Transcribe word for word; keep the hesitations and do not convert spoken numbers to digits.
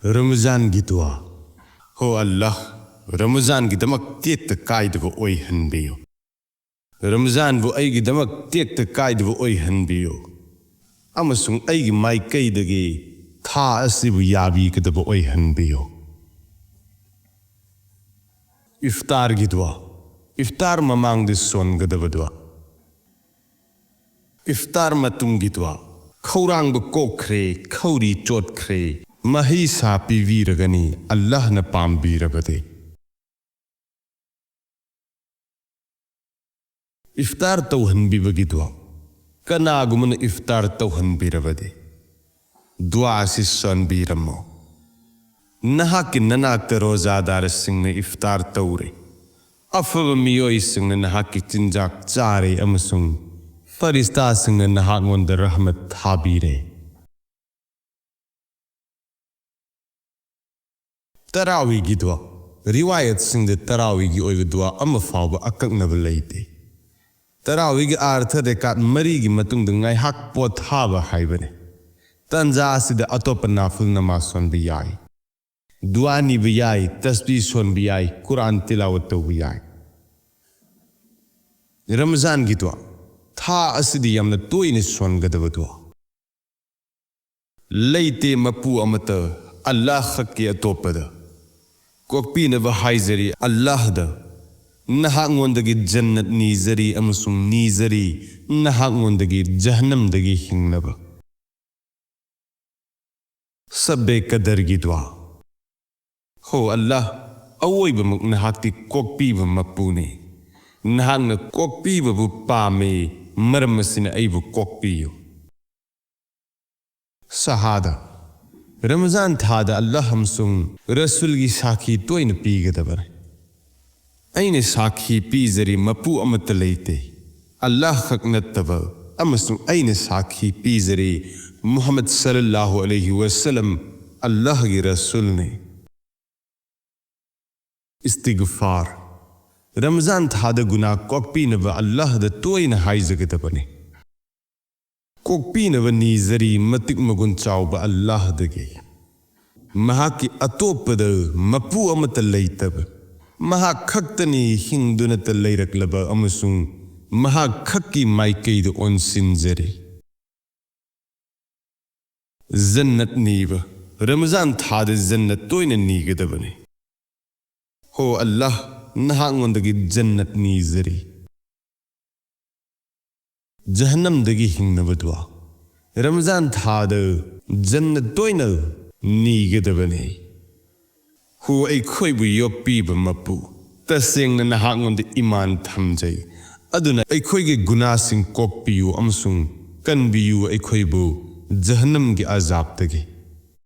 ꯔꯃꯖꯥꯟꯒꯤ ꯗꯨꯋꯥ꯫ ꯍꯣ ꯑꯜꯂꯥꯍ, ꯔꯃꯖꯥꯟꯒꯤꯗꯃꯛ ꯇꯦꯛꯇ ꯀꯥꯏꯗꯕ ꯑꯣꯏꯍꯟꯕꯤꯌꯨ꯫ ꯔꯃꯖꯥꯟꯕꯨ ꯑꯩꯒꯤꯗꯃꯛ ꯇꯦꯛꯇ ꯀꯥꯏꯗꯕ ꯑꯣꯏꯍꯟꯕꯤꯌꯨ, ꯑꯃꯁꯨꯡ ꯑꯩꯒꯤ ꯃꯥꯏꯀꯩꯗꯒꯤ ꯊꯥ ꯑꯁꯤꯕꯨ ꯌꯥꯕꯤꯒꯗꯕ ꯑꯣꯏꯍꯟꯕꯤꯌꯨ꯫ ꯏꯐꯇꯥꯔꯒꯤ ꯗꯨꯋꯥ꯫ ꯏꯐꯇꯥꯔ ꯃꯃꯥꯡꯗ ꯁꯣꯟꯒꯗꯕ ꯗꯨꯋꯥ꯫ ꯏꯐꯇꯥꯔ ꯃꯇꯨꯡꯒꯤ ꯗꯨꯋꯥ꯫ ꯈꯧꯔꯥꯡꯕ ꯀꯣꯛꯈ꯭ꯔꯦ, ꯈꯧꯔꯤ ꯆꯣꯠꯈ꯭ꯔꯦ, ꯃꯍꯩꯁꯥ ꯄꯤꯕꯤꯔꯒꯅꯤ, ꯑꯜꯂꯥꯍꯅ ꯄꯥꯝꯕꯤꯔꯕꯗꯤ꯫ ꯏꯐꯇꯥꯔ ꯇꯧꯍꯟꯕꯤꯕꯒꯤ ꯗꯨꯋꯥ꯫ ꯀꯅꯥꯒꯨꯝꯕꯅ ꯏꯐꯇꯥꯔ ꯇꯧꯍꯟꯕꯤꯔꯕꯗꯤ, ꯗꯨꯋꯥ ꯑꯁꯤ ꯁꯣꯟꯕꯤꯔꯝꯃꯣ꯫ ꯅꯍꯥꯛꯀꯤ ꯅꯅꯥꯛꯇ ꯔꯣꯖꯥꯗꯥꯔꯁꯤꯡꯅ ꯏꯐꯇꯥꯔ ꯇꯧꯔꯦ꯫ ꯑꯐꯕ ꯃꯤꯑꯣꯏꯁꯤꯡꯅ ꯅꯍꯥꯛꯀꯤ ꯆꯤꯟꯖꯥꯛ ꯆꯥꯔꯦ ꯑꯃꯁꯨꯡ ꯐꯔꯤꯁꯇꯥꯁꯤꯡꯅ ꯅꯍꯥꯛꯉꯣꯟꯗ ꯔꯍꯃꯠ ꯊꯥꯕꯤꯔꯦ꯫ ꯇꯔꯥꯋꯤꯒꯤ ꯗꯨꯋꯥ꯫ ꯔꯤꯋꯥꯌꯠꯁꯤꯡꯗ ꯇꯔꯥꯋꯤꯒꯤ ꯑꯣꯏꯕ ꯗꯨꯋꯥ ꯑꯃ ꯐꯥꯎꯕ ꯑꯀꯛꯅꯕ ꯂꯩꯇꯦ꯫ ꯇꯔꯥꯋꯤꯒꯤ ꯑꯥꯔꯊ ꯔꯦꯀꯥꯠ ꯃꯔꯤꯒꯤ ꯃꯇꯨꯡꯗ ꯉꯥꯏꯍꯥꯛ ꯄꯣꯊꯥꯕ ꯍꯥꯏꯕꯅꯤ꯫ ꯇꯥꯟꯖꯥ ꯑꯁꯤꯗ ꯑꯇꯣꯞꯄ ꯅꯥꯐꯤꯜ ꯅꯃꯥꯖ ꯁꯣꯟꯕ ꯌꯥꯏ, ꯗꯨꯋꯥ ꯅꯤꯕ ꯌꯥꯏ, ꯇꯁꯕꯤ ꯁꯣꯟꯕ ꯌꯥꯏ, ꯀꯨꯔꯥꯟ ꯇꯤꯂꯥꯋꯠ ꯇꯧꯕ ꯌꯥꯏ꯫ ꯔꯃꯖꯥꯟꯒꯤ ꯗꯨꯋꯥ꯫ ꯊꯥ ꯑꯁꯤꯗꯤ ꯌꯥꯝꯅ ꯇꯣꯏꯅ ꯁꯣꯟꯒꯗꯕ ꯗꯨꯋꯥ꯫ ꯂꯩꯇꯦ ꯃꯄꯨ ꯑꯃꯠꯇ ꯑꯜꯂꯥꯍ ꯈꯛꯀꯤ ꯑꯇꯣꯞꯄꯗ꯫ ꯀꯣꯛꯄꯤꯅꯕ ꯍꯥꯏꯖꯔꯤ ꯑꯜꯂꯥꯍꯗ꯫ ꯅꯍꯥꯛꯉꯣꯟꯗꯒꯤ ꯖꯟꯅꯠ ꯅꯤꯖꯔꯤ ꯑꯃꯁꯨꯡ ꯅꯤꯖꯔꯤ ꯅꯍꯥꯛꯉꯣꯟꯗꯒꯤ ꯖꯍꯟꯅꯝꯗꯒꯤ ꯍꯤꯡꯅꯕ꯫ ꯁꯕꯦ ꯀꯗꯔꯒꯤ ꯗꯨꯋꯥ꯫ ꯍꯣ ꯑꯜꯂꯥꯍ, ꯑꯋꯣꯏꯕꯃꯛ ꯅꯍꯥꯛꯇꯤ ꯀꯣꯛꯄꯤꯕ ꯃꯄꯨꯅꯤ꯫ ꯅꯍꯥꯛꯅ ꯀꯣꯛꯄꯤꯕꯕꯨ ꯄꯥꯝꯃꯤ, ꯃꯔꯝ ꯑꯁꯤꯅ ꯑꯩꯕꯨ ꯀꯣꯛꯄꯤꯌꯨ꯫ ꯁꯍꯥꯗꯥ꯫ ꯔꯃꯖꯥꯟ ꯊꯥꯗ ꯑꯜꯂꯥꯍ ꯑꯃꯁꯨꯡ ꯔꯁꯨꯜꯒꯤ ꯁꯥꯈꯤ ꯇꯣꯏꯅ ꯄꯤꯒꯗꯕꯅꯤ꯫ ꯑꯩꯅ ꯁꯥꯈꯤ ꯄꯤꯖꯔꯤ, ꯃꯄꯨ ꯑꯃꯠꯇ ꯂꯩꯇꯦ, ꯑꯜꯂꯥꯍ ꯈꯛ ꯅꯠꯇꯕ, ꯑꯃꯁꯨꯡ ꯑꯩꯅ ꯁꯥꯈꯤ ꯄꯤꯖꯔꯤ, ꯃꯨꯍꯝꯃꯗ ꯁꯜꯂꯜꯂꯥꯍꯨ ꯑꯂꯩꯍꯤ ꯋꯁꯜꯂꯝ ꯑꯜꯂꯥꯍꯒꯤ ꯔꯁꯨꯜꯅꯤ꯫ ꯏꯁꯇꯤꯒꯐꯥꯔ꯫ ꯔꯃꯖꯥꯟ ꯊꯥꯗ ꯒꯨꯅꯥ ꯀꯣꯛꯄꯤꯅꯕ ꯑꯜꯂꯥꯍꯗ ꯇꯣꯏꯅ ꯍꯥꯏꯖꯒꯗꯕꯅꯤ꯫ ꯀꯣꯛꯄꯤꯅꯕ ꯅꯤꯖꯔꯤ ꯃꯇꯤꯛ ꯃꯒꯨꯟ ꯆꯥꯎꯕ ꯑꯜꯂꯥꯍꯗꯒꯤ꯫ ꯃꯍꯥꯛꯀꯤ ꯑꯇꯣꯞꯄꯗ ꯃꯄꯨ ꯑꯃꯠꯇ ꯂꯩꯇꯕ, ꯃꯍꯥꯛ ꯈꯛꯇꯅꯤ ꯍꯤꯡꯗꯨꯅꯇ ꯂꯩꯔꯛꯂꯕ ꯑꯃꯁꯨꯡ ꯃꯍꯥꯛ ꯈꯛꯀꯤ ꯃꯥꯏꯀꯩꯗ ꯑꯣꯟꯁꯤꯟꯖꯔꯤ꯫ ꯖꯟꯅꯠ ꯅꯤꯕ꯫ ꯔꯃꯖꯥꯟ ꯊꯥꯗ ꯖꯟꯅꯠ ꯇꯣꯏꯅ ꯅꯤꯒꯗꯕꯅꯤ꯫ ꯍꯣ ꯑꯜꯂꯥꯍ, ꯅꯍꯥꯛꯉꯣꯟꯗꯒꯤ ꯖꯟꯅꯠ ꯅꯤꯖꯔꯤ꯫ ꯖꯍꯟꯅꯝꯗꯒꯤ ꯍꯤꯡꯅꯕ ꯗꯨꯋꯥ꯫ ꯔꯃꯖꯥꯟ ꯊꯥꯗ ꯖꯟꯅꯠ ꯇꯣꯏꯅ ꯅꯤꯒꯗꯕꯅꯤ꯫ ꯍꯣ ꯑꯩꯈꯣꯏꯕꯨ ꯌꯣꯛꯄꯤꯕ ꯃꯄꯨ, ꯇꯁꯦꯡꯅ ꯅꯍꯥꯛꯉꯣꯟꯗ ꯏꯃꯥꯟ ꯊꯝꯖꯩ꯫ ꯑꯗꯨꯅ ꯑꯩꯈꯣꯏꯒꯤ ꯒꯨꯅꯥꯁꯤꯡ ꯀꯣꯛꯄꯤꯌꯨ ꯑꯃꯁꯨꯡ ꯀꯟꯕꯤꯌꯨ ꯑꯩꯈꯣꯏꯕꯨ ꯖꯍꯟꯅꯝꯒꯤ ꯑꯖꯥꯕꯇꯒꯤ꯫